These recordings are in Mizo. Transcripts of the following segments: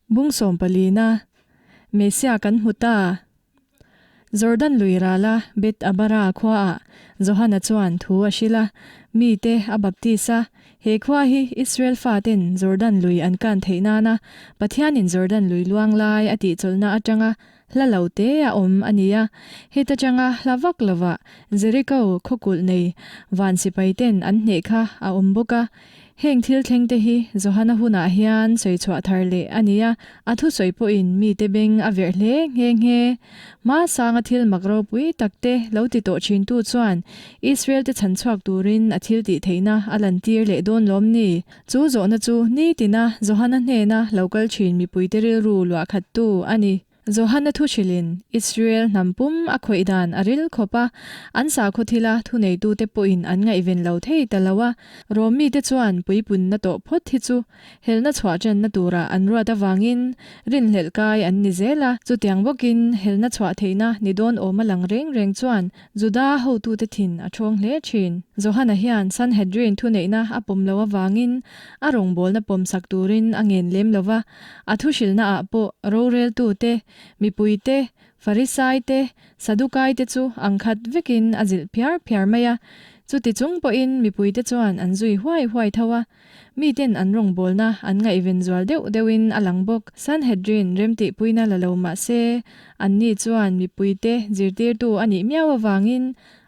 Bung sawmpalina, Messia kan hmu ta. Jordan lui rala Beth Abara khuaah Johana chuan thu a hrilh a, mite a baptis a. He khua hi Israel faten Jordan lui an kan theih nana Pathianin Jordan lui luang lai a tihchawlhna atanga hla lo te a awm a ni a. Heta tanga hla vak lovah Jericho khawkulh nei van sipaiten an hneh kha a awm bawk a. Heng thil thleng te hi Johana hunah hian sawi chhuah thar leh a ni a, a thusawi pawhin mite beng a verh hle nghe nghe. Hma sanga thil mak ropui tak te lo ti tawh thintu chuan Israel te chhan chhuak turin a thil tih theihna a lantir leh dawn lawm ni? Chu zawhna chu nitina Johana hnena lo kal thin mipuite rilru luah khattu a ni. Johana thu hrilhin Israel hnam pum a khawih dan a ril khawp a, an sakhaw thila thuneitute pawhin an ngaihven lo thei ta lo a. Rom mite chuan puipunna tawh phawt hi chu helna chhuah ṭanna tura an ruat avangin rinhlelh kai an ni zel a. Chutiang bawkin helna chhuah theihna ni dawn awm a lang reng reng chuan Juda hotute thin a ṭhawng hle ṭhin. Johana hian Sanhedrin thuneihna a pawm lo avangin a rawngbawlna pawmsak turin a ngen lem lo va. A thuhrilhnaah pawh roreltute, mipuite, Farisaite, Sadukaite chu ang khat vekin a zilh phiar phiar mai a. Chuti chung pawhin mipuite chuan an zui huai huai tho a. Miten an rawngbawlna an ngaihven zual deuh deuhin a lang bawk. Sanhedrin remtihpuina la lo mah se, anni chuan mipuite zirtirtu a nih miau avangin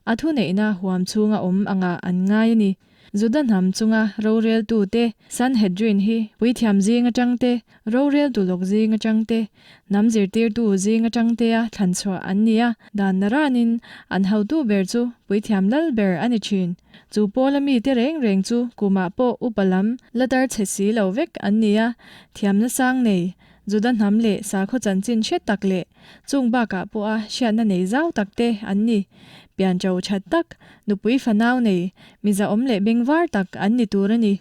a thuneihna huam chhunga awm angah an ngai a ni. Juda hnam chunga roreltute, Sanhedrin hi puithiam zing atang te, roreltu lawk zing atang te, hnam zirtirtu zing atang tea thlan chhuah an ni a, dan naranin an hotu ber chu puithiam lal ber a ni thin. Chu pawla mite reng reng chu kumah pawh upa lam la tar chhe si lo vek an ni a, thiamna sang nei, Juda hnam leh sakhaw chanchin hre tak leh chung bakah pawha hriatna nei zau tak te an ni. Pianṭo that tak, nupui fanau nei, mizaawm leh bengvar tak an ni tur a ni.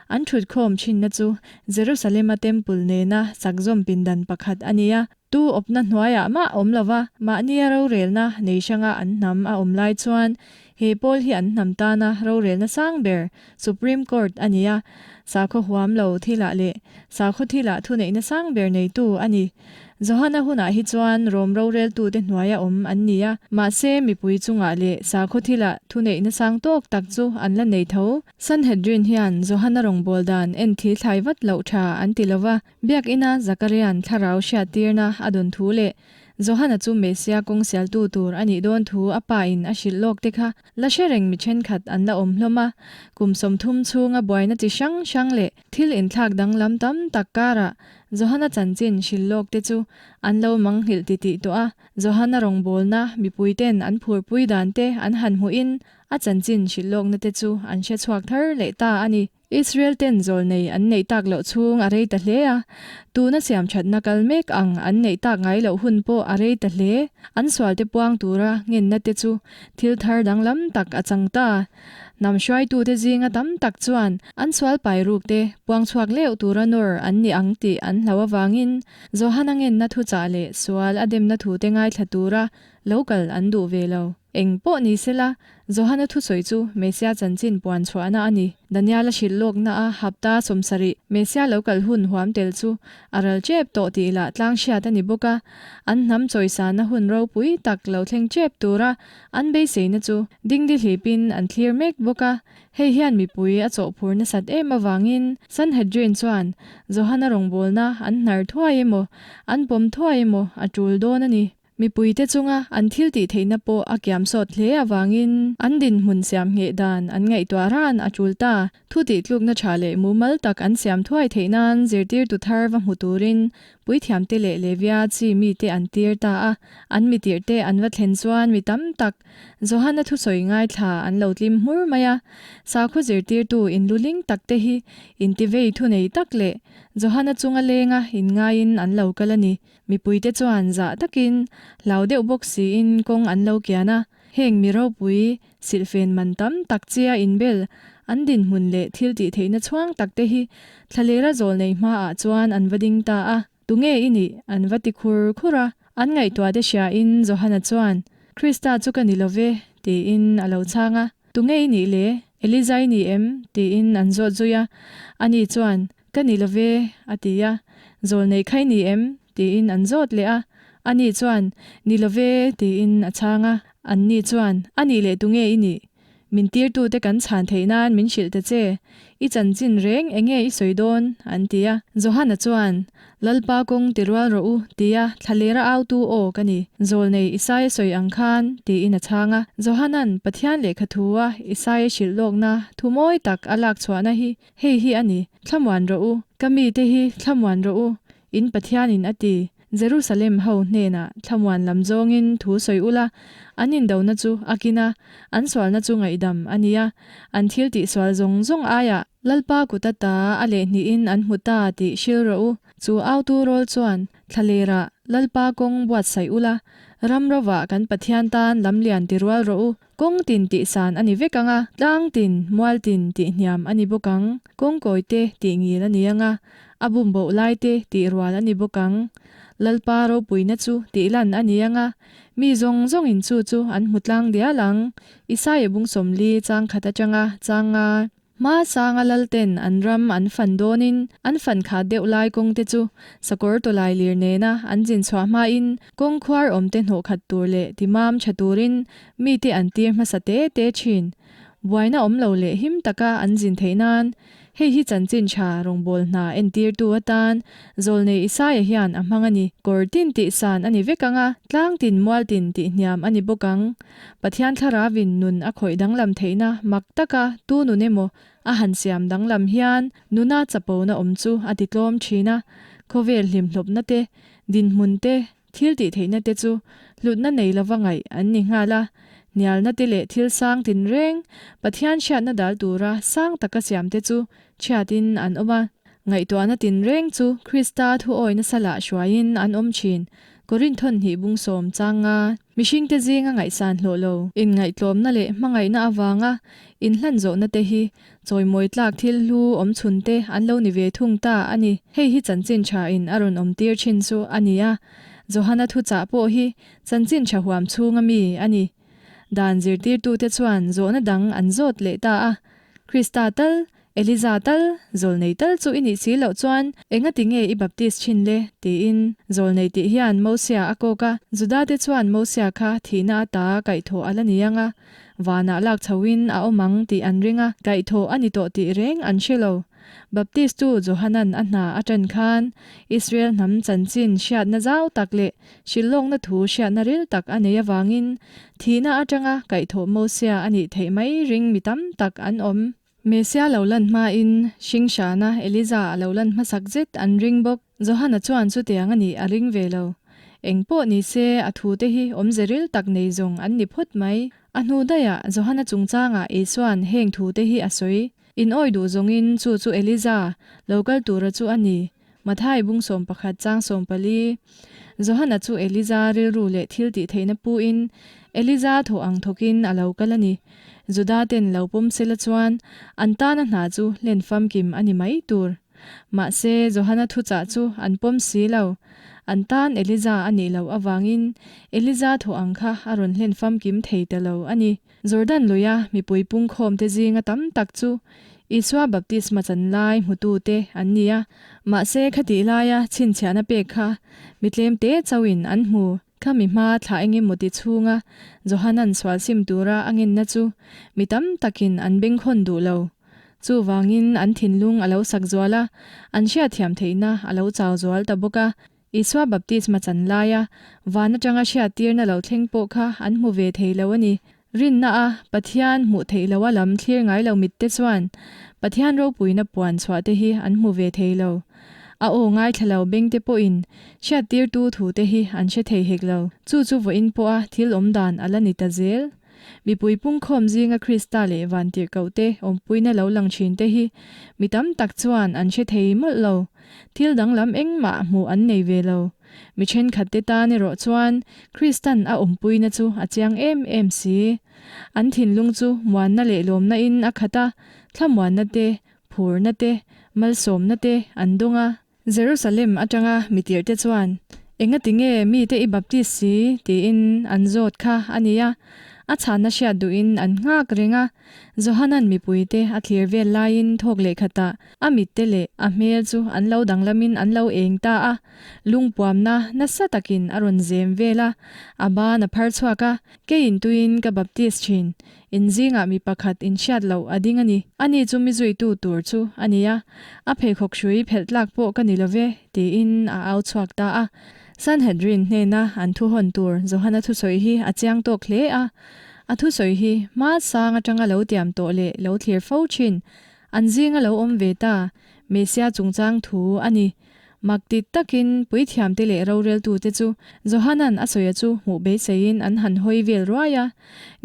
An ṭhutkhawm ṭhinna chu Jerusalema Temple nena chakzawm pindan pakhat a ni a. Tu awpna hnuaiah mah awm lova mahnia rorelna nei hranga an hnam a awm lai chuan he pawl hi an hnam tana rorelna sang ber Supreme Court a ni a, sakhaw huam lo thilah leh sakhaw thilah thuneihna sang ber neitu a ni. Johana hunah hi chuan Rom roreltute hnuaia awm an ni a, mahse mipui chungah leh sakhaw thilah thuneihna sang tawk tak chu an la nei tho. Sanhedrin hian Johana rawngbâwl dan en thil thlai vat loh tha an ti lo va, Biakina Zakaria'n thlarau hriattirna a dawn thu leh Johana chu Messia kawng sialtu tur a nih dawn thu a pa in a hrilh lawk te kha la hre reng mi thenkhat an la awm hlawm a. Kum 30 chhunga buaina chi hrang hrang leh thil inthlak danglam tam tak karah Johana chanchin hrilh lawk te chu an lo manghilh titih tawh a. Johana rawngbawlna mipui ten an phurpui dan te an han hmuhin a chanchin hrilh lawkna te chu an hre chhuak thar leh ta a ni. Israel ten zawlnei an neih tak loh chhung a rei ta hle a, tuna siam thatna kal mek ang an neih tak ngai loh hun pawh a rei ta hle. An sualte puang tura ngenna te chu thil thar danglam tak a chang ta. Hnam hruaitute zinga tam tak chuan an sual pai ruk te puang chhuak leuh tura nawr an ni ang tih an hlau avangin Johana ngenna thuchah leh sual a demna thute ngaithla tura lo kal an duh ve lo. Eng pawh ni sela, Johana thusawi chu Messia chanchin puan chhuahna a ni. Daniela hrilh lawkna a hapta 70 Messia lo kal hun huam tel chu a ral tep tawh tih lah tlang hriat a ni bawk a. An hnam chawisana hun ropui tak lo thleng tep tura an beiseina chu dingdi hlipin an thlir mek bawk a. Hei hian mipui a chawhphur nasat em avangin Sanhedrin chuan Johana rawngbawlna an hnar thuai emaw, an pawm thuai emaw a tul dawn a ni. Mipuite chunga an thil tih theihna pawh a kiam sawt hle avangin an dinhmun siam ngheh dan an ngaihtuah ran a tul ta. Thu tih tlukna tha leh mumal tak an siam thuai theih nan zirtirtu thar va hmu turin puithiamte leh Levia chi mite an tir ta a. An mitirhte an va thlen chuan mi tam tak Johana thusawi ngaithla an lo tlim hmur mai a. Sakhaw zirtirtu inluling takte hi intivei thunei tak leh Johana chunga lenga inngaiin an lo kal a ni. Mipuite chuan zah takin hlau deuh bawk siin kawng an lo kian a, heng mi ropui, silhfen man tam tak chia inbel, an dinhmun leh thil tih theihna chhuang tak te hi thlalera zawl nei hmaah chuan an va ding ta a, Tunge i nih? an va ti khur khur a. An ngaihtuah te hriain Johana chuan, Krista chu ka ni lo ve, tiin a lo chhang a. Tunge i nih le? Eliza i ni em? tiin an zawt zui a. Ani chuan, Ka ni lo ve, a ti a. Zawlnei kha i ni em? tiin an zawt leh a. Ani chuan, Ni lo ve, tiin a chhang a. Anni chuan, A nih leh tunge i nih? Min tirtute kan chhan theih nan min hrilh ta che. I chanchin reng enge i sawi dawn? an ti a. Johana chuan, Lalpa kawng ti rual rawh u, tia thlalera autu aw ka ni. Zawlnei Isaia sawi ang khan, tiin a chhang a. Johanan Pathian lehkha thua Isaia hrilh lawkna thu mawi tak a lak chhuahna hi hei hi a ni, Thlamuan rawh u, ka mite hi thlamuan rawh u, in Pathianin a ti. Jerusalem ho hnenah thlamuan lam zawngin thu sawi ula, an indona chu a kin a, an sualna chu ngaihdam a ni a, an thil tihsual zawng zawng aiah Lalpa kut ata a lehhnihin an hmu ta tih hril rawh u. Chu autu rawl chuan thlalerah Lalpa kawng buatsaih ula, ram rovah kan Pathian tan lamlian ti rual rawh u. Kawng tin tih san a ni vek ang a, tlang tin, mual tin tih hniam a ni bawk ang, kawng kawi te tih ngil a ni ang a, a bum boh lai te tih rual a ni bawk ang. Lalpa ropuina chu tih lan a ni ang a, mi zawng zawngin chu chu an hmu tlang dial ang. Isaia bung 40 chang khat atanga chang nga. Hma sanga lalten an ram an fan dawnin an fan khat deuh lai kawng te chu sakawr tawlai lir nena an zin chhuah hmain kawng khuar awm te hnawh khat tur leh timam tha turin mite an tir hmasa te te thin. Buaina awm lo leh him taka an zin theih nan hei hi chanchin tha rawngbâwl hna entirtu atan Zawlnei Isaia hian a hmang a ni. Kawr tin tih san a ni vek ang a, tlang tin mual tin tih hniam a ni bawk ang. Pathian Thlarauin nun a khawih danglam theihna mak taka tu nun emaw a han siam danglam hian nuna chapona awm chu a ti tlawm thin a, khawvel hlimhlawpna te, dinhmun te, thil tih theihna te chu hlutna nei lova ngaih an ni nghal a, hnialna te leh thil sang tinreng Pathian hriatna dal tura sang taka siam te chu chhiatin an awm a. Ngaihtuahna tinreng chu Krista thuawi nasa lah hruaiin an awm thin. Korinthon hnih bung sawm chang nga. Mihringte zinga ngaihsan hlawh lo. Inngaihtlawmna leh hmangaihna avanga inhlan zawhna te hi chawimawi tlak thil hlu awm chhun te an lo ni ve thung ta a ni. Hei hi chanchin tha in a rawn awm tir thin chu a ni a. Johana thuchah pawh hi chanchin tha huam chhunga mi a ni. Dan zirtirtute chuan zawhna dang an zawt leh ta a. Krista tal Eliza tal, zawlnei tal chu i nih si loh chuan engati nge i baptist thin le? tiin zawlnei tih hian Mosia a kawk a. Judate chuan Mosia kha thihna ata kaihthawh a la ni ang a, vanah lak chhoin a awm ang tih an ring a, kaihthawh a ni tawh tih reng an hre lo. Baptist-tu Johanan a hna a ṭan khan Israel hnam chanchin hriatna zau tak leh hrilhlawkna thu hriatna ril tak a nei avangin thihna aṭanga kaihthawh Mosia a nih theih mai ring mi tam tak an awm. Mesia lo lan hmain Hringhrana Eliza a lo lan hmasak zet an ring bawk. Johana chuan chutiang a nih a ring ve lo. Eng pawh ni se a thute hi awmze ril tak nei zawng an ni phawt mai. A hnu daihah Johana chungchangah Isua'n heng thute hi a sawi. In awi duh zawngin chu chu Eliza lo kal tura chu a ni. Mathai bung 11 chang 14. Johana chu Eliza rilru leh thil tih theihna puin Eliza thawh ang thawkin a lo kal a ni. Juda ten lo pawm sela chuan an tana hna chu hlen famkim a ni mai tur. Mahse, Johana thuchah chu an pawm si lo. An tan Eliza a nih loh avangin Eliza thawh ang kha a rawn hlen famkim thei ta lo a ni. Jordan luia mipui pungkhawmte zinga tam tak chu Isua baptisma chan lai hmutute an ni a, mahse khatih laia chhinchhiahna pek kha mi tlemte chauhin an hmu. Kha mi hma thla eng emaw ti chhunga Johanan sual sim tura a ngenna chu mi tam takin an bengkhawn duh lo. Chuvangin an thinlung a lo sak zual a, an hriatthiam theihna a lo chau zual ta bawk a. Isua baptisma chan laia van atanga hriattirna lo thleng pawh kha an hmu ve thei lo a ni. Rinna a Pathian hmuh theih loha lam thlir ngai lo mitte chuan Pathian ropuina puan chhuah te hi an hmu ve thei lo. A aw ngaithla lo bengte pawhin hriattirtu thute hi an hre thei hek lo. Chu chu vawiin pawha thil awm dan a la ni ta zel. Mipui pungkhawm zinga Krista leh vantirhkohte awmpuina lo lang thin te hi mi tam tak chuan an hre thei mawlh lo. Thil danglam engmah hmuh an nei ve lo. Mi thenkhatte tan erawh chuan Kristan a awmpuina chu a chiang em em si. An thinlung chu muanna leh lawmna in a khat a, thlamuanna te, phurna te, malsawmna te an dawng a. Jerusalem atanga mi tirhte chuan, Engati nge mite i baptist si? tiin an zawt kha a ni a. A chhanna hriat duhin an nghak reng a. Johanan mipuite a thlir vel laiin thawk leh khatah a mitte leh a hmel chu an lo danglamin an lo eng ta a. Lungpuamna nasa takin a rawn zem vel a, a ban a phar chhuak a, Keiin tuiin ka baptis thin, in zingah mi pakhat inhriat loh a ding a ni. Ani chu mi zuitu tur chu a ni a, a pheikhawk hrui phelh tlak pawh ka ni lo ve, tiin a au chhuak ta a. Sanhedrin hnena an thu hawn tur Johana thusawi hi a chiang tawk hle a. A thusawi hi hma sang atanga lo tiam tawh leh lo thlir fo thin an zinga lo awm ve ta Messia chungchang thu a ni. Mak ti takin puithiamte leh roreltute chu Johanan a sawia chu hmuh beiseiin an han hawi vel ruai a.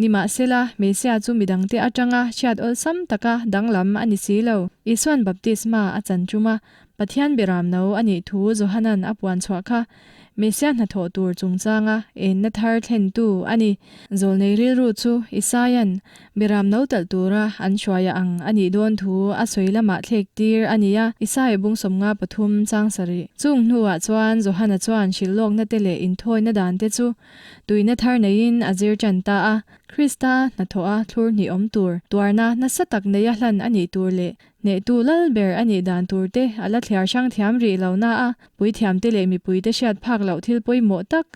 Nimahsela, Messia chu midangte atanga hriat awlsam taka danglam a ni si lo. Isuan baptisma a chan tum a, Pathian beram no a nih thu Johanan a puan chhuah kha Messia hnathawh tur chungchanga enna thar thlentu a ni. Zawlnei rilru chu Isaia'n Beram no talh tura an hruaia ang a nih dawn thu a sawi lamah thlek tir a ni a, Isaia bung 53 chang sarih. Chung hnuah chuan Johana chuan hrilhlawkna te leh inthawina dan te chu tuina thar neiin a zir tan ta a. Krista hnathawha thlur hnih awm tur, tuarna nasa tak neia hlan a nih tur leh hnehtu lal ber a nih dan tur te a la thliar hrang thiam rih lo na a, puithiamte leh mipuite hriat phak loh thil pawimawh tak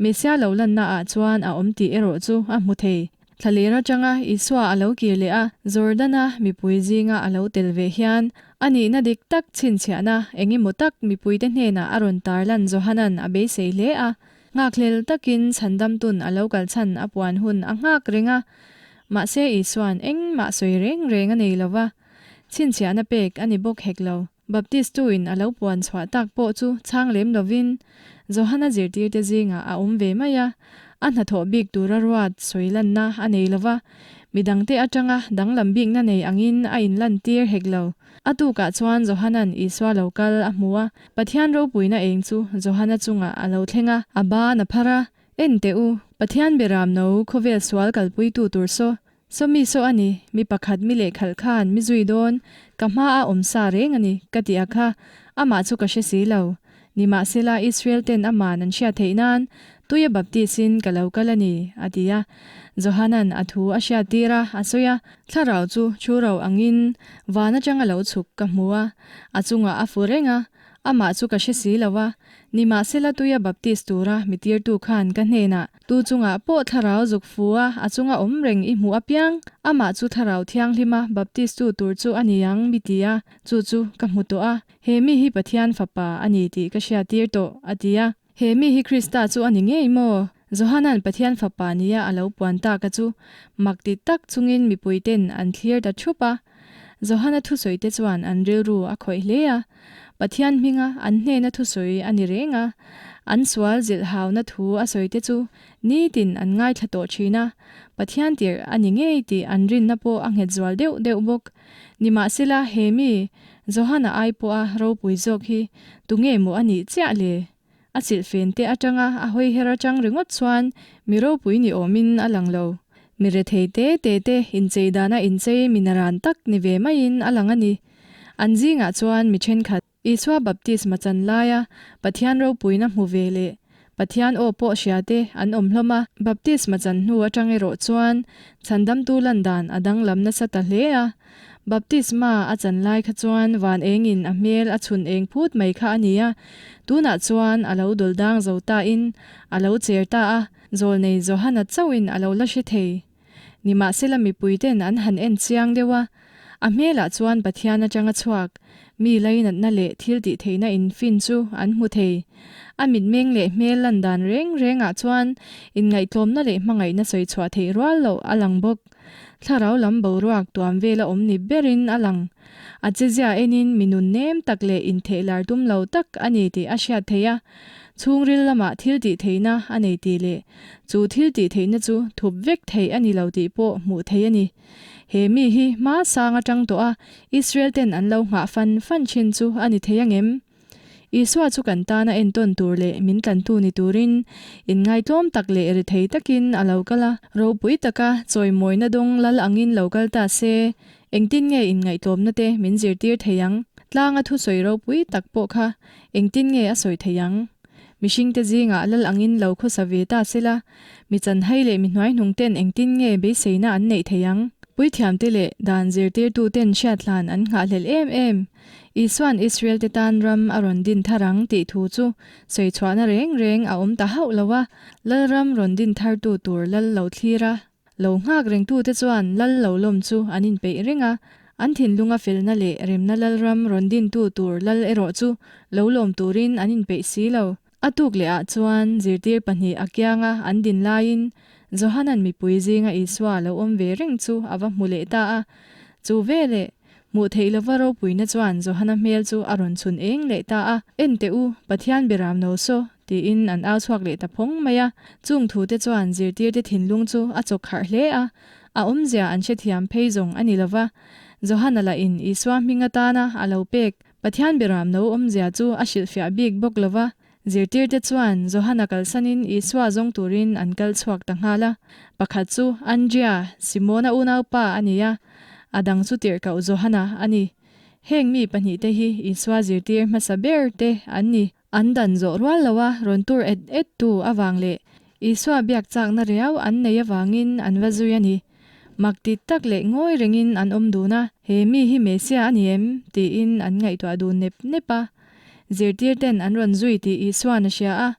Messia lo lannaah chuan a awm tih erawh chu a hmu thei. Thlaler atanga Isua a lo kir leh a, Jordana mipui zinga a lo tel ve hian a nihna dik tak chhinchhiahna eng emaw tak mipuite hnenah a rawn tarlan Johanan a beisei hle a. Nghakhlel takin chhandamtun a lo kal chhan a puan hun a nghak reng a, mahse Isua'n engmah sawi reng reng a nei lo va, chhinchhiahna pek a ni bawk hek lo. Baptistu-in a lo puan chhuah tak pawh chu chhang lem lovin Johana zirtirte zingah a awm ve mai a, a hnathawh bik tura ruat sawi lanna a nei lo va, midangte atanga danglam bikna nei angin a inlantir hek lo. A tukah chuan Johana'n Isua lo kal a hmu a, Pathian ropuina eng chu Johana chungah a lo thleng a, a ban a phar a, En teh u, Pathian beram no khawvel sual kalpuitu tur saw, Saw mi saw a ni, mi pakhat mi lehkhalh khan mi zui dawn, ka hma a awm sa reng a ni, ka ti a kha, amah chu ka hre si lo. Nimahsela Israel ten aman an hriat theih nan, tuia baptis-in ka lo kal a ni, a ti a. Johanan a thu a hriat tir a, a sawi a, Thlarau chu thu ro angin van atanga lo chhuk ka hmu a, a chungah a fu reng a, Amah chu ka hre si lo a, nimahsela tuia baptis tura mi tirtu khan ka hnenah, Tu chungah pawh thlarau zuk fu a, a chunga awm reng i hmuh apiang, amah chu thlarau thianghlima baptistu tur chu a ni ang mi ti a, chu chu ka hmu tawh a, he mi hi Pathian fapa a ni tih ka hriattir tawh, a ti a. He mi hi Krista chu a ni ngei maw? Johana'n Pathian fapa nia a lo puan tak a chu mak ti tak chungin mipuite'n an thlir ta thup a. Johana thusawite chuan an rilru a khawih hle a. Pathian hminga an hnena thusawi a ni reng a. An sual zilh hauna thu a sawite chu nitin an ngaithla tawh thin a. Pathian tirh a ni ngei tih an rinna pawh a nghet zual deuh deuh bawk. Nimahsela he mi, Johana ai pawha ropui zawk hi tunge maw a nih chiah le? A chilhfen te atanga a hawi her atang ringawt chuan mi ropui ni awmin a lang lo. Mi rethei te te te inchei dana inchei mi naran tak ni ve maiin a lang a ni. An zingah chuan mi thenkhat Isua baptisma chan laia Pathian ropuina hmu ve leh Pathian aw pawh hria te an awm hlawm a. Baptisma chan hnu atang erawh chuan chhandamtu lan dan a danglam nasa ta hle a. Baptisma a chan lai kha chuan van engin a hmel a chhun eng phut mai kha a ni a, tunah chuan a lo dul dang zo ta in a lo cher ta a, zawlnei Johana chauhin a lo la hre thei. Nimahsela mipuiten an han en chiang deuh a, a hmelah chuan Pathian atanga chhuak mi lainatna leh thil tih theihna infin chu an hmu thei. A mitmeng leh hmel lan dan reng rengah chuan inngaihtlawmna leh hmangaihna sawi chhuah theih rual loh a lang bawk. Thlarau lam boruak tuam vela awm ni berin a lang. A chezia enin mi nun nem tak leh intheh lar tum lo tak a ni tih a hriat theih a. Chhungril lamah thil tih theihna a nei tih leh chu thil tih theihna chu thup vek theih a ni lo tih pawh hmuh theih a ni. He mi hi hma sang atang tawh a Israel ten an lo nghah fan fan thin chu a ni thei angem? Isua chu kan tana entawn tur leh min tlantu ni turin inngaihtlawm tak leh rethei takin a lo kal a. Ropui taka chawimawina dawng lal angin lo kal ta se, engtin nge inngaihtlawmna te min zirtir thei ang? Tlanga thusawi ropui tak pawh kha engtin nge a sawi thei ang? Mihringte zingah lal angin lo khawsa ve ta sela, mi chanhai leh mi hnuaihnungten engtin nge beiseina an neih theih ang? Puithiamte leh dan zirtirtuten hriathlan an nghahhlelh em em. Isua'n Israelte tan ram a rawn din thar ang tih thu chu sawi chhuahna reng reng a awm ta hauh lo a, Lalram rawn din thartu tur lal lo thlir a. Lo nghak rengtute chuan lal lo lawm chu an inpeih reng a, an thinlunga felna leh remna lalram rawn dintu tur lal erawh chu lo lawm turin an inpeih si lo. A tuk leh ah chuan zirtir pahnih a kianga an din laiin Johanan mipui zinga Isua lo awm ve reng chu a va hmu leh ta a. Chu veleh Hmuh theih lova ropuina chuan Johana hmel chu a rawn chhun eng leh ta a, En teh u, Pathian biram no saw, tiin an au chhuak leh ta phawng mai a. Chung thute chuan zirtirte thinlung chu a chawk harh hle a, a awmzia an hrethiam phei zawng a ni lova. Johana lahin Isua hming atana a lo pek Pathian biram no awmzia chu a hrilhfiah bik bawk lova. Zirtirte chuan Johana kalsanin Isua zawng turin an kal chhuak ta nghal a. Pakhat chu Andria, Simona unaupa a ni a, a dang chu tirhkoh Johana a ni. Heng mi pahnihte hi Isua zirtir hmasa ber te an ni. An dan zawh rual loa rawn tur et et tu avang leh Isua biak chakna riau an nei avangin an va zui a ni. Mak ti tak leh ngawi rengin an awm dun a, He mi hi Messiah a ni em? tiin an ngaihtuah dun nep nep a. Zirtirten an rawn zui tih Isua'n a hria a,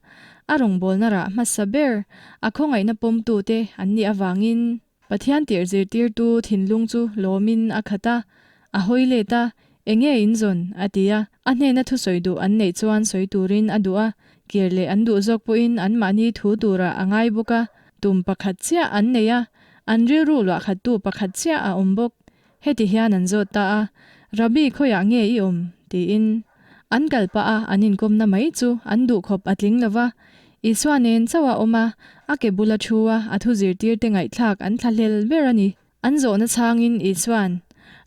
a rawngbawlna rah hmasa ber, a khawngaihna pawmtute an nih avangin Pathian tirh zirtirtu thinlung chu lawmin a khat a, a hawi let a, Enge in zawn? a ti a, a hnena thusawi duh an neih chuan sawi turin a duh a, kir leh an duh zawk pawhin anmahni thu turah a ngai bawk a, tum pakhat chiah an nei a, an rilru luahkhattu pakhat chiah a awm bawk. Heti hian an zawt ta a, Rabbi khawiah nge i awm? tiin. An kal pah a, an inkawmna mai chu an duhkhawp a tling lo va. Isua nen chauh a awm a, a ke bula thu a, a thu zirtirte ngaihthlak an thlahlel ber a ni. An zawhna chhangin Isua'n,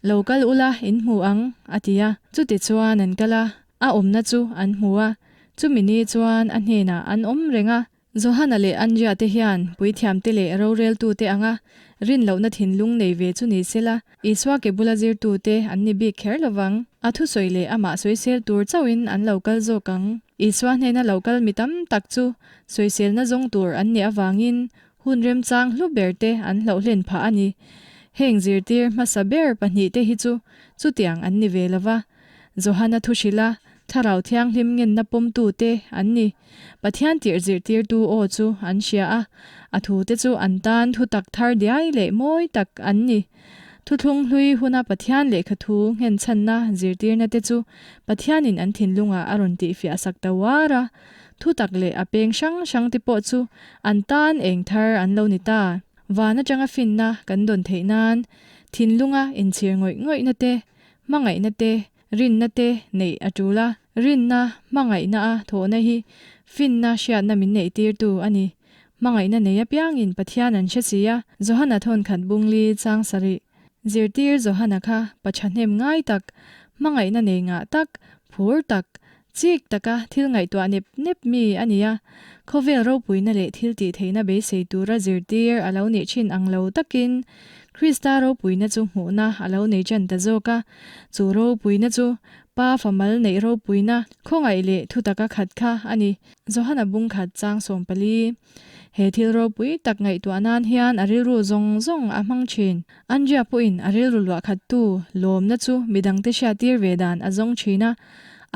Lo kal ula, in hmu ang, a ti a. Chutichuan an kal a, a awmna chu an hmu a. Chumi ni chuan a hnenah an awm reng a. Johana leh Andria te hian puithiamte leh roreltute anga rinlohna thinlung nei ve chu ni sela, Isua ke bula zirtute an ni bik kher lovang. A thusawi leh amah sawisel tur chauhin an lo kal zawk ang. Isua hnena lo kal mi tam tak chu sawiselna zawng tur an nih avangin hun remchang hlu ber te an hlauh hlen phah a ni. Heng zirtir hmasa ber pahnihte hi chu chutiang an ni ve lova. Johana thu hrilh a, Thlarau Thianghlim ngenna pawmtute an ni. Pathian tirh zirtirtu aw chu an hria a, a thute chu an tan thu tak thar diai leh mawi tak an ni. Thuthlung hlui huna Pathian lehkha thu nghenchhanna zirtirna te chu Pathianin an thinlungah a rawn tihfiah sak ta uar a, thu tak leh a peng hrang hrang te pawh chu an tan eng thar an lo ni ta. Van atanga finna kan dawn theih nan thinlunga inchhir ngawih ngawihna te, hmangaihna te, rinna te neih a tul a. Rinna, hmangaihna a thawhna hi finna hriatna min neihtirtu a ni. Hmangaihna nei apiangin Pathian an hre si a, Johana thawnkhat bungli chang sarih. Zirtir Johana kha pa thahnem ngai tak, hmangaihna nei ngah tak, phur tak, chik taka thil ngaihtuah nep nep mi a ni a. Khawvel ropuina leh thil tih theihna beisei tura zirtir a lo nih thin ang lo takin Krista ropuina chu hmuhna a lo nei tan ta zawk a. Chu ropuina chu Pa famal neih ropuina khawngaih leh thutaka khat kha a ni. Johana bungkhat chang 14. He thil ropui tak ngaihtuah nan hian a rilru zawng zawng a hmang thin. Andria pawhin a rilru luah khattu lawmna chu midangte hriattir ve dan a zawng thin a.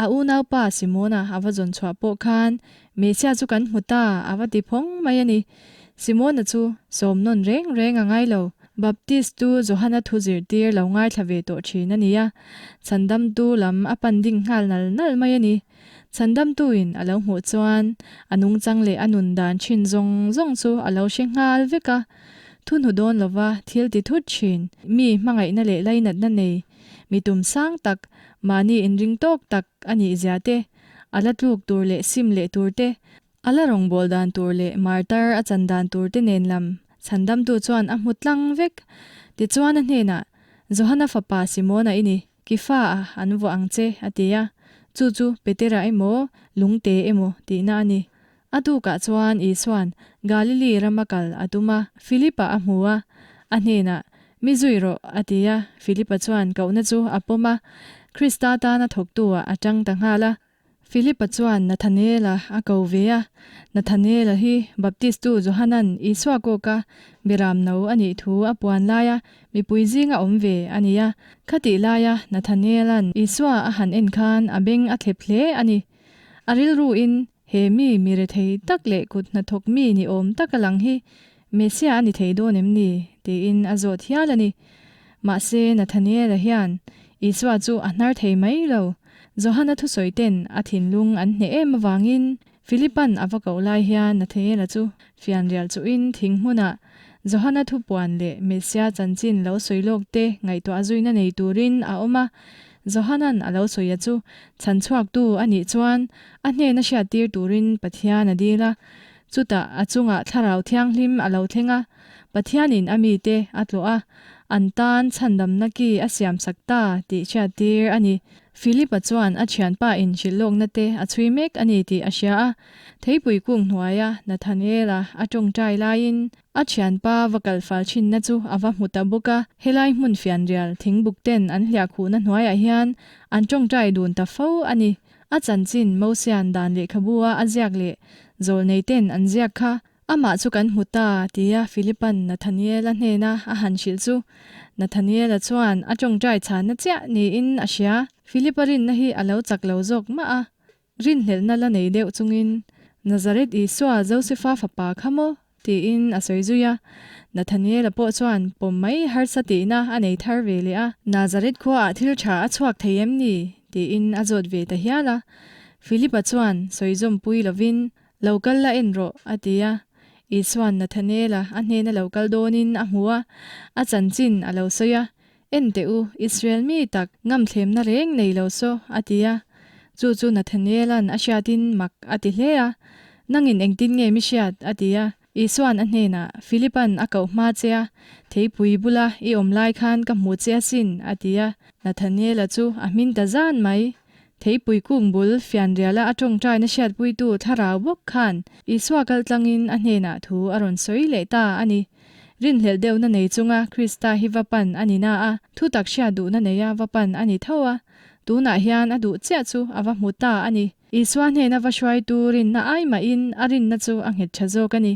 A unaupa Simona a va zawn chhuah pawh khan Messiah chu kan hmu ta a va ti phawng mai a ni. Simona chu sawm nawn reng reng a ngai lo. Baptist tu Johana thu zirtir lo ngaithla ve tawh thin a ni a, chhandamtu lam a pan ding nghal nal nal mai a ni. Chhandamtuin a lo hmuh chuan a nungchang leh a nun dan thin zawng zawng chu a lo hre nghal vek a. Thu hnu dawn lova thil ti thut thin, mi hmangaihna leh lainatna nei, mi tum sang tak, mahni inring tawk tak a nih zia te, a la tluk tur leh sim leh tur te, A la rawngbâwl dan tur leh martar a chan dan tur te nen lam chhandamtu chuan a hmu tlang vek. Tichuan a hnenah, Johana fapa Simona i ni, Kifa a an vuah ang che, a ti a. Chu chu Petera emaw, lungte emaw tihna a ni. A tukah chuan Isua'n Galili rama kal a tum a, Filipa a hmu a. A hnenah, Mi zui rawh, a ti a. Filipa chuan kohna chu a pawm a, Krista tana thawktu-ah a tang ta nghal a. Philipa chuan Nathanaela a ko ve a. Nathanaela hi Baptistu Johanan Isua kawka Beram no a nih thu a puan laia mipui zinga awm ve a ni a. Khatih laia Nathanaela'n Isua a han en khan a beng a thlep hle a ni. A rilruin he mi mi rethei tak leh kut hnathawk mi ni awm tak a lang hi Messiah a ni thei dawn em ni? tiin a zawt hial a ni. Mahse, Nathaniela hian Isua chu a hnar thei mai lo. Johana thusawi ten a thinlung an hneh em avangin Philipan a va koh lai hian Nathaniela chu fianrial chuhin thing hmunah Johana thupuan leh Messiah chanchin lo sawi lawk te ngaihtuah zuina nei turin a awm a. Johanan a lo sawi a chu chhanchhuaktu a nih chuan a hnena hriattir turin Pathian a dil a. Chutah a chungah Thlarau Thianghlim a lo thleng a, Pathianin a mite a tlawh a, an tan chhandamna ki a siamsak ta tih hriattir a ni. Philip-a chuan a thianpa in hrilhlawkna te a chhui mek a ni tih a hria a, theipui kung hnuaia Nathanael-a a tawngtai laiin a thianpa va kal fal thinna chu a va hmu ta bawk a. Helai hmun fianrial thingbuk ten an hliahkhuhna hnuaiah hian an tawngtai dun ta fo a ni. A chanchin Mosia'n dan lehkhabu-a a ziak leh zawlnei ten an ziak kha Amah chu kan hmu ta, tia Philipa'n Nathaniela hnena a han hrilh chu Nathaniela chuan a tawngtai chhanna chiah niin a hria. Philipa rinna hi a lo chak lo zawk mah a, rinhlelhna la nei deuh chungin, Nazareth Isua Josefa fapa kha maw? tiin a sawi zui a. Nathaniela pawh chuan pawm mai harsa tihna a nei thar ve leh a. Nazareth khuaah thil tha a chhuak thei em ni? tiin a zawt ve ta hial a. Philipa chuan sawi zawmpui lovin, Lo kal la en rawh, a ti a. Isua'n Nathanaela a hnena lo kal dawnin a hmu a, a chanchin a lo sawi a, En teh u, Israel mi tak, ngamthlemna reng nei lo saw, a ti a. Chu chu Nathanaela'n a hriatin mak a ti hle a. Nangin engtin nge mi hriat? a ti a. Isua'n a hnenah, Philipa'n a koh hma che a, theipui bula i awm lai khan ka hmu che asin, a ti a. Nathanaela chu a hmin ta zan mai. Theipui kung bul fianriala a tawngtaina hriatpuitu thlarau bawk khan Isua kaltlangin a hnenah thu a rawn sawi leh ta a ni. Rinhlelh deuhna nei chunga Krista hi va pan a ni na a, thu tak hriat duhna neia va pan a ni tho a, tunah hian a duh chiah chu a va hmu ta a ni. Isua hnena va hruaitu rinna ai mahin a rinna chu a nghet tha zawk a ni.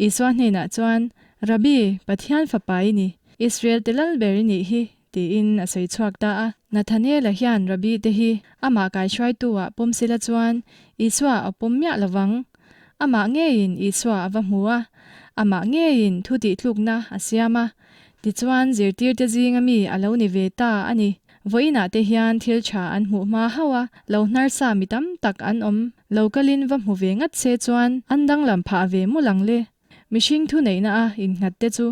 Isua hnenah chuan, Rabbi, Pathian fapa i ni, Israel te lal ber i nih hi, Tiin a sawi chhuak ta a. Nathaniela hian Rabbi te hi amah kaihruaitu-ah pawm sila chuan Isua a pawm miah lo vang. Amah ngeiin Isua a va hmu a, amah ngeiin thu tihtlukna a siam a. Tichuan zirtirte zinga mi a lo ni ve ta a ni. Vawiinah te hian thil tha an hmuh hma hauh a, lo hnarsa mi tam tak an awm. Lo kalin va hmu ve ngat se chuan an danglam phah ve mul ang le. Mihring thuneihna a innghat te chu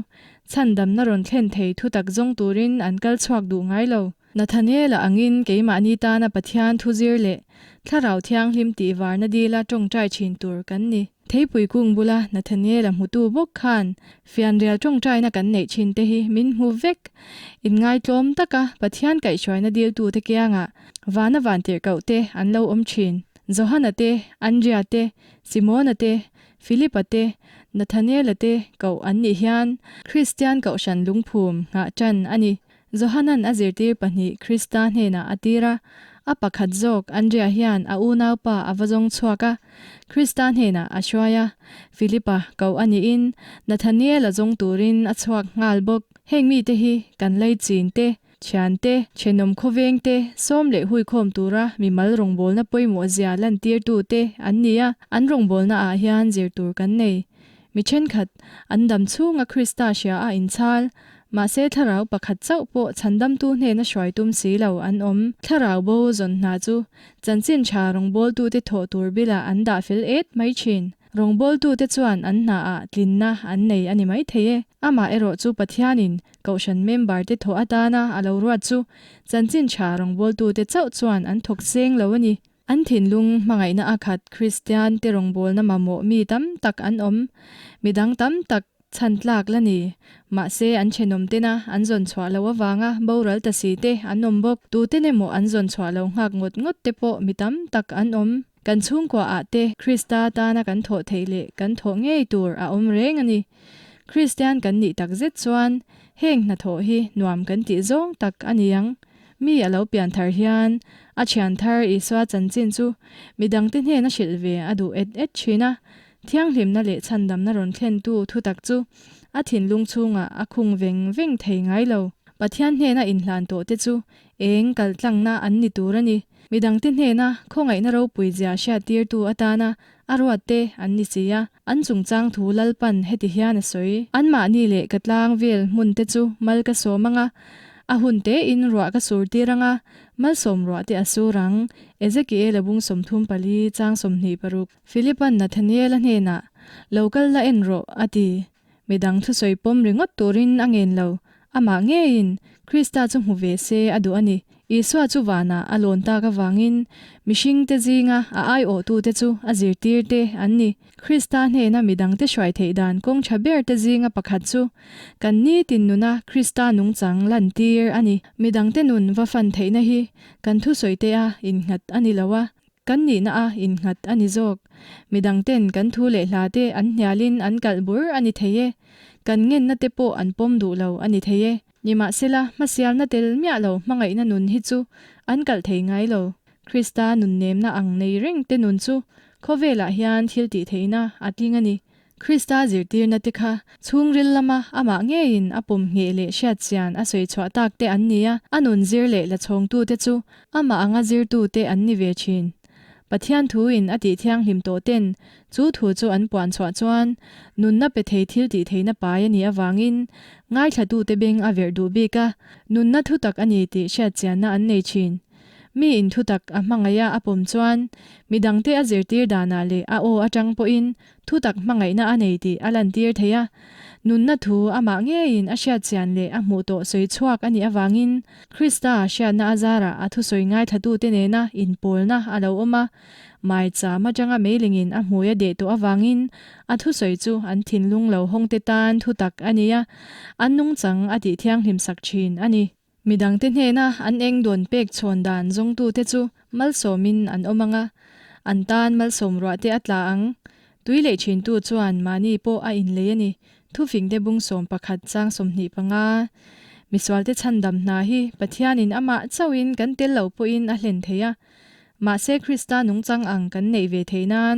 chhandamna rawn thlen thei thutak zawng turin an kal chhuak duh ngai lo. Nathaniela angin keimahni tana Pathian thu zir leh Thlarau Thianghlim tih varna dila tawngtai thin tur kan ni. Theipui kung bula Nathaniela hmutu bawk khan fianrial tawngtaina kan neih thin te hi min hmu vek. Inngaitlawm taka Pathian kaihhruaina diltute kiangah vana vantirhkoh te an lo awm thin. Johana te, Andria te, Simona te, Philipa te, Nathaniela te koh an nih hian Kristian Kohhran lungphum nghah ṭan a ni. Johanan a zirtir pahnih Krista hnenah a tir a, a pakhat zawk Andrea hian a unaupa a va zawng chhuak a, Krista hnenah a hruai a. Philipa koh a nihin Nathaniela zawng turin a chhuak nghal bawk. Heng mite hi kan lei chin te, Thiante, thenawm khawvengte, sawm leh huikhawm tura mimal rawngbawlna pawimawh zia lantirtute an ni a, an rawngbawlna ah hian zir tur kan nei. Mi thenkhat, an dam chhunga Krista hria a inchhal, mahse thlarau pakhat chauh pawh chhandamtu hnena hruai tum si lo an awm. Thlarau bo zawn hna chu chanchin tha rawngbawltute thawh tur bilah an dah fel et mai thin. Rawngbawltute chuan an hnaah tlinna an nei a ni maithei e. Amah erawh chu Pathianin Kohhran member-te thawh atana a lo ruat chu chanchin tha rawngbawltute chauh chuan an thawk seng lo a ni. An thinlung hmangaihna a khat Kristiante rawngbawlna mamawh mi tam tak an awm. Midang tam tak chhan tlak la ni. Mahse an thenawm tena an zawn chhuah loh avanga boral ta si te an awm bawk. Tuten emaw an zawn chhuah lo nghak ngawt ngawt te pawh mi tam tak an awm. Kan chhungkua ah te Krista tana kan thawh theih leh kan thawh ngei tur a awm reng a ni. Kristian kan nih tak zet chuan heng hnathawh hi nuam kan tih zawng tak a ni ang. Mi a lo pian thar hian a thian thar Isua chanchin chu midangte hnena hrilh ve a duh et et thin a. Thianghlimna leh chhandamna rawn thlentu thutak chu a thinlung chhungah a khung veng veng thei ngai lo. Pathian hnena inhlan tawhte chu eng kaltlangna an ni tur a ni. Midangte hnena khawngaihna ropui zia hriattirtu atana a ruatte an ni si a. An chungchang thu Lalpan heti hian a sawi. Anmahni leh ka tlang vel hmunte chu mal ka sawm ang a, a hun tein ruah ka sur tir ang a, malsawm ruah te a sur ang, Ezekiel a bung 34 chang 26. Philipa'n Nathaniel-a hnenah, Lo kal la en rawh, a ti. Midang thusawi pawm ringawt turin a ngen lo. Amah ngeiin Krista chu hmu ve se a duh a ni. Isua chu vanah a lawn tak avangin mihringte zinga a aiawhtute chu a zirtirte an ni. Krista hnena midangte hruai theih dan kawng tha berte zinga pakhat chu kan nitin nuna Krista nungchang lantir a ni. Midangte nun va fan theihna hi kan thusawitea innghat a ni lo a. Kan nihna a innghat a ni zawk. Midang ten kan thu leh hla te an hnialin an kalh bur a ni thei e. Kan ngenna te pawh an pawm duh lo a ni thei e. Nimahsela, hmasialna tel miah lo hmangaihna nun hi chu an kalh thei ngai lo. Krista nunnemna ang nei reng te nun chu khawvelah hian thil tih theihna a tling a ni. Krista zirtirna te kha chhungril lama amah ngeiin a pawm ngheh leh hriatchian a sawi chhuah tak te an ni a, a nun zir leh la chhawngtute chu amah anga zirtute an ni ve thin. Pathian thuin a tih thianghlim tawh ten chu thu chu an puan chhuah chuan nunna pe thei thil tih theihna pai a nih avangin ngaithlatute beng a verh duh bik a, nunna thutak a ni tih hriatchianna an nei thin. Mi in thutak a hmangaih a a pawm chuan midangte a zirtir danah leh a aw atang pawhin Thutak hmangaihna a nei tih a lantir thei a, nunna thu amah ngeiin a hriatchian leh a hmuh tawh sawi chhuak a nih avangin Krista hriatna a zarah a thusawi ngaithlatute nena inpawlna a lo awm a, maicham atanga meilingin a hmui a deh tawh avangin a thusawi chu an thinlung lo hawngte tan thutak a ni a, an nungchang a tih thianghlim sak thin a ni. Midangte hnena an eng dawn pek chhawn dan zawngtute chu malsawmin an awm ang a, an tan malsawm ruah te a tla ang. Tui leh thintu chuan mahni pawh a inlei a ni. Thufingte bung 11 chang 25. Misualte chhandam hna hi Pathianin amah chauhin kan tel lo pawhin a hlen thei a. Mahse Krista nungchang ang kan neih ve theih nan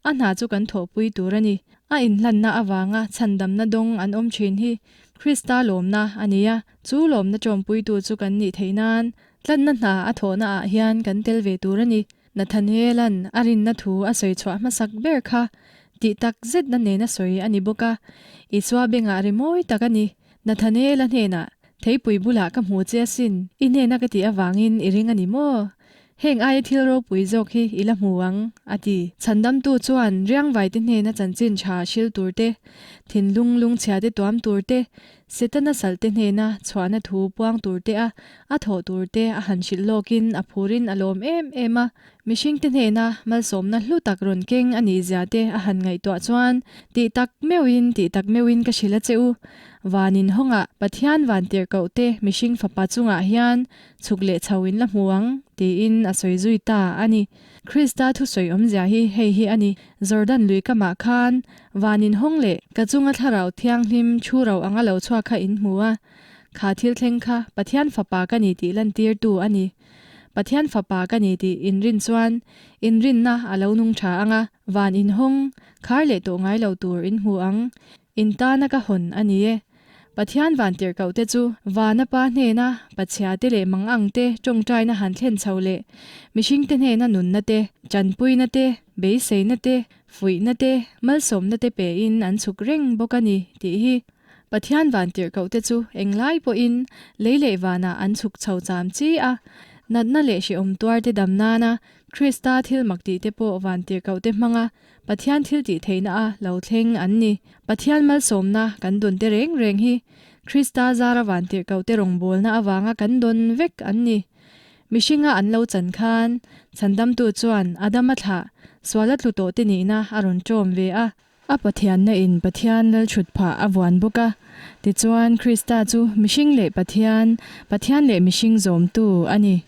a hna chu kan thawhpui tur a ni. A inhlanna avanga chhandamna dawng an awm thin hi Krista lawmna a ni a. Chu lawmna ṭawmpuitu chu kan nih theih nan tlanna hna a thawhna ah hian kan tel ve tur a ni. Nathaniela'n a rinna thu a sawi chhuah hmasak ber kha tih tak zetna nena sawi a ni bawk a, Isua bengah ri mawi tak a ni. Nathaniela hnenah, Theipui bulah ka hmu che asin, i hnena ka tih avangin i ring a ni maw? Heng aia thil ropui zawk hi i la hmu ang, a ti. Chhandamtu chuan riangvaite hnena chanchin tha hril tur te, thinlung lungchhia te tuam tur te, Setana salte hnena chhuahna thu puang tur te a a thawh tur te a han hrilh lawkin a phurin a lawm em em a. Mihringte hnena malsawmna hlu tak rawn keng a nih zia te a han ngaihtuah chuan, Tih tak meuhin, tih tak meuhin ka hrilh a che u. Van inhawngah Pathian van tirhkoh te mihring fapa chungah hian Chhuk leh chho in la hmu ang, tiin a sawi zui ta a ni. Krista thusawi awmzia hi hei hi a ni, Jordan lui kamah khan van inhawng leh ka chunga thlarau thianghlim thu ro anga lo chhuak kha in hmu a, kha thil thleng kha Pathian fapa ka ni tih lantirtu a ni. Pathian fapa ka ni tih in rin chuan inrinna a lo nung tha ang a, van inhawng khar leh tawh ngai lo tur in hmu ang, in tana ka hawn a ni e. Pathian vantirhkohte chu vana pa hnena pachhia te leh mangang te tawngtaina han thlen chho leh mihringte hnena nunna te, tanpuina te, beiseina te, fuihna te, malsawmna te pein an chhuk reng bawk a ni tih hi Pathian vantirhkohte chu englai pawhin lei leh vanah an chhuk chho cham chi a, natna leh hrehawm tuarte dam nana Krista thil mak tihte pawh vantirhkohte hmanga Pathian thil tih theihna a lo thleng an ni. Pathian malsawmna kan dawn te reng reng hi Krista zara vantirhkohte rawngbawlna avanga kan dawn vek an ni. Mihringa an lo chan khan Chhandamtu chuan Adama thlah suala tlu tawh te nihna a rawn ṭawm ve a. A Pathianna in Pathian lalchhut phah a vuan bawk a. Tichuan Krista chu mihring leh Pathian, Pathian leh mihring zawmtu a ni.